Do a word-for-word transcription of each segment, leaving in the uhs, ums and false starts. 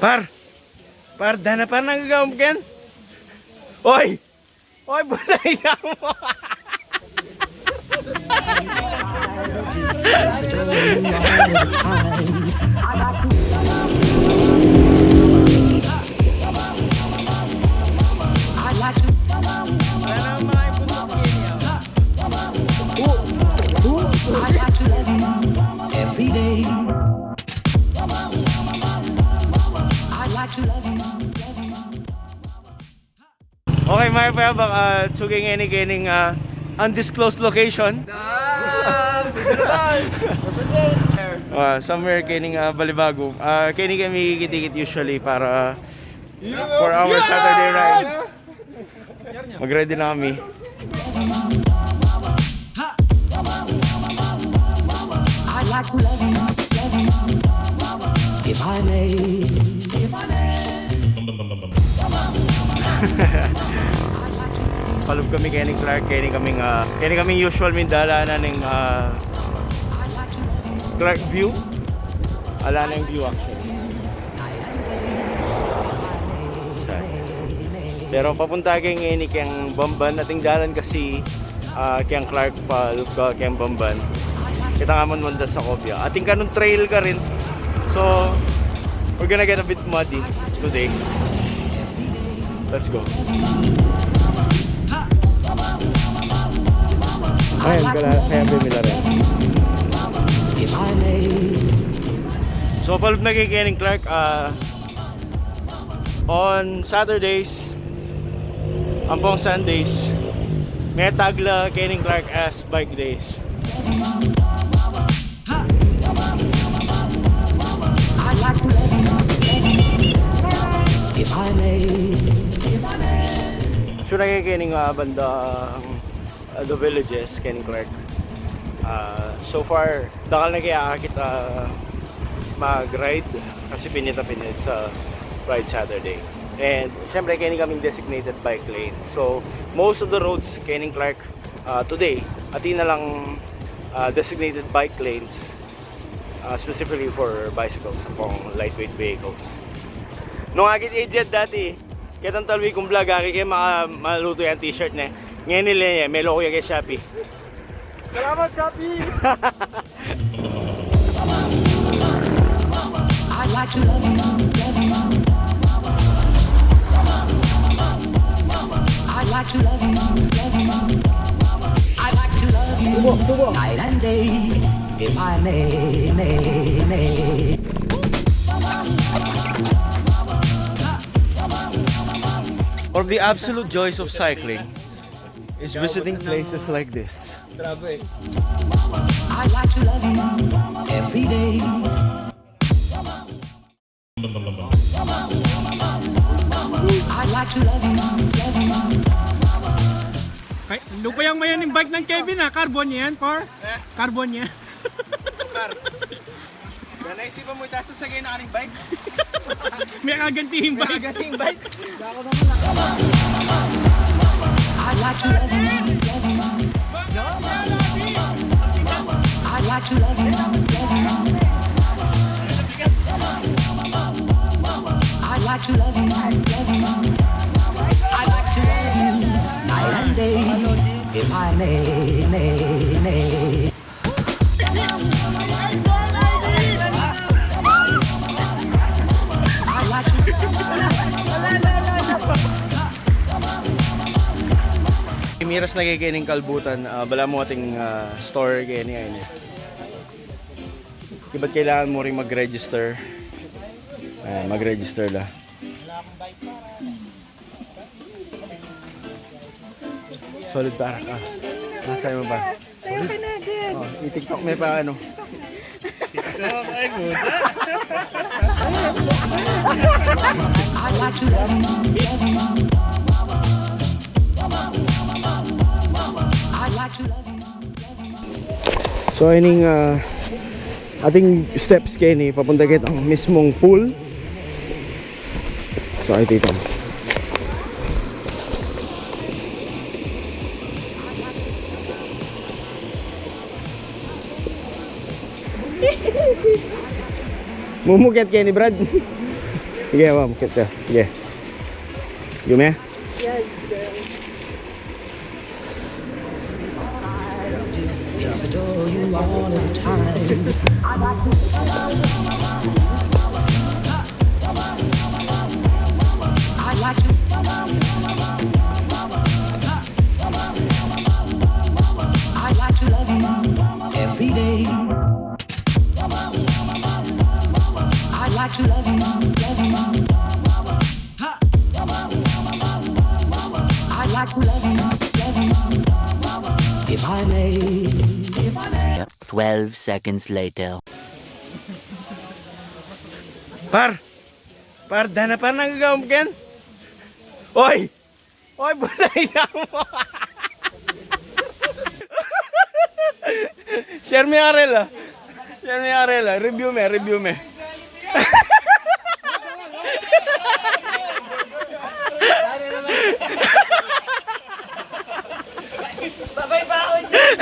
Par! Par, dana par, nang gagawin ken? Oy! Oy, butay ka mo! Okay, manga payabak, ah, suging ini kening, ah, undisclosed location. Ah, somewhere kening, ah, Balibago. Ah, keni kami kikit-ikit usually para for our Saturday ride. Mag-ready na kami. Palub kami keni Clark, keni kaming, ah, keni kaming usual ming dalanan ning, ah, Clark View. Ala na ing view, actually. Sa-, pero papunta keng ini keng Bamban, ating dalan kasi, ah, keng Clark pa, pa keng Bamban. Kita nga man manda sa Cobia. Atin kanung trail karin. So, we're gonna get a bit muddy today. Let's go. Ayan, kala, kaya bumila rin. So, palub na keni keng Clark, ah, on Saturdays, ampong Sundays, me-tag la keni keng Clark as bike days. Sure na keni, ah, bandang, ah, the villages keni Clark. Ah, so far, dakal na kaya akit, ah, mag-ride kasi pinit a pinit sa Ride Saturday. And syempre, keni kaming designated bike lane. So, most of the roads keni Clark, ah, today, atin na lang, ah, designated bike lanes, ah, specifically for bicycles, ampong lightweight vehicles. Nung akit ya dati, ketang talwi kung vlog, aki ke maka-, malutu yang t-shirt ne. Ngeni le, eh, melo ku ya keng Shopee. Salamat, Shopee! Tubo, tubo. One of the absolute joys of cycling is visiting places like this. Grabe. Ay, lupa yang mayan ing bike nang Kevin, ah. Carbon yan, par? Eh? Carbon yan. Par. Yan, naisipan mu ita, sasakyan na ka ning bike? May kaganti ing bike. May kaganti ing bike. Miras na ke kening kalbutan, ah, balamu ating, ah, store keni, ini. Ibat kailangan mu ring mag-register. Ayan, mag-register la. Solid, par. Ah. Nasa mo ba? Tayo ka na dyan. Oh, i-TikTok me pa, ano. Ay, puta. So, ining, ah, ating steps keni, papunta ketang mismung pool. So, ito, ito. Mumukyat keni, Brad. Sige, mumukyat ka. Sige. Yume? Yes, girl. Adore you all the time. I like to. I like to love you every day. I like to love you, love you. I like to love you, love you. If I may, if I may. Twelve seconds later. Par! Par, dana par, nagagawang ken? Oy! Oy, putang ina mo. Share me yung arel, ah. Share me yung arel, ah. Review me, review me. Babay pa ako dyan.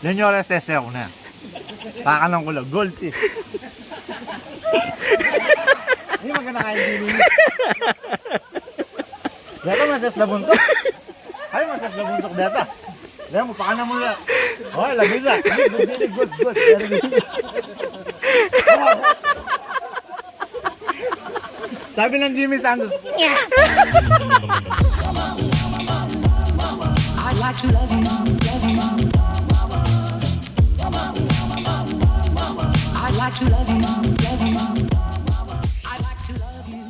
Yan yung oras, sese ako na. Pakanan ko lang, gold eh. Hindi maganda kain dili. Data masas na buntok. Ay, masas na buntok data. Alam mo, pakanan mo lang. Oh, labisa. Good, good, good, good. Very good. Sabi ng Jimmy Santos, I like to love you, love you. I like to love you, love you. I like to love you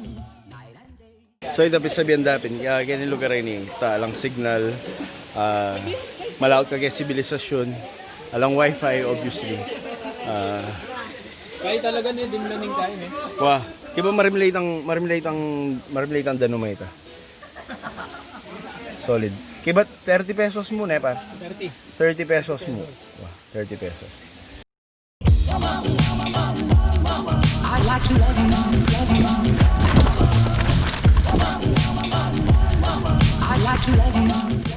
night and day. So, ita pisabian da pin, ah, keni lugar ini, ta alang signal, ah, malaut kaya sibilisasyon, alang wifi, obviously. Ah, Kaya talaga ni, din na ning kain eh. Wah, kiba marimlay tang, marimlay tang, marimlay tang danum a ita. Solid. Kiba thirty pesos mu ne, par? Thirty. Thirty pesos mu. Wah, thirty pesos. I like to love you, love you. I like to love you.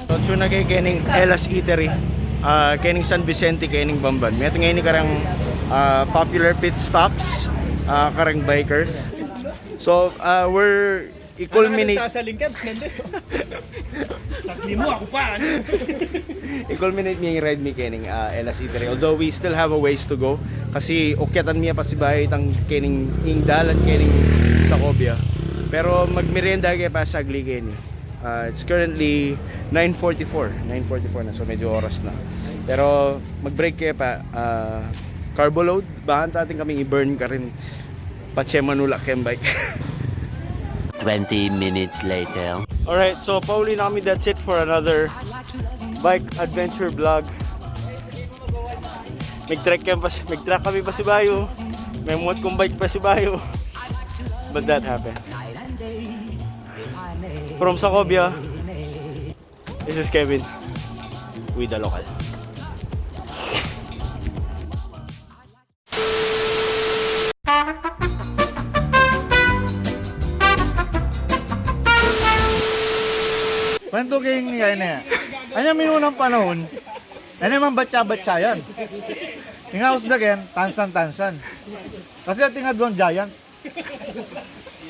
So, tune na keni, kening Ella's Eatery. Ah, kening San Vicente, kening Bamban. Metung ngeni kareng, ah, popular pit stops, ah, kareng bikers. So, ah, we're i-culminate. Sasaling ka, tapos nandun. Sagli mo, ako pa, ano? I-culminate mi ing ride mi kening, ah, Ella's Eatery. Although we still have a ways to go. Kasi ukyatan mi ya pasibayu itang kening ing dalan kening Sacobia. Pero magmerienda ke pa sagli keni. Ah, it's currently nine forty-four. Nine forty-four na, so medyo oras na. Pero mag-break ke pa, ah, carbo load. Bahan ta atin kaming i-burn karin. Patse manula keng bike. Twenty minutes later. Alright, so pauli na kami. That's it for another bike adventure vlog. Mag-trek kami pa, mag-trek kami pasibayu. May muat kung bike pasibayu. But that happened. From Sacobia, this is Kevin with the local. Kwento king yan e. Anyang minunang panahun, e ne man batsa-batsa yan. Ing aus da ken, tansan-tansan. Kasi atin aduang giant.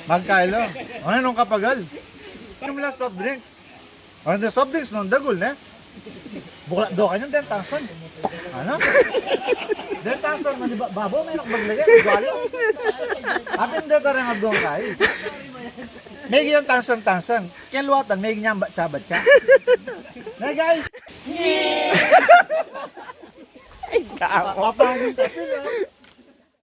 Magkailo. Ano nung kapagal? Minum la soft drinks. Ano, soft drinks nung dagul, ne? Buklat do kanyan, den tansan. Ano? Den tansan, mani ba-, babo, may nakabaglagan, gwali. Apin de tarang aduang kai. May giyan tansan-tansan. Kaya luwatan, may giyan batsa-batsa. Na, guys. Ay, gawa. Papangin ka,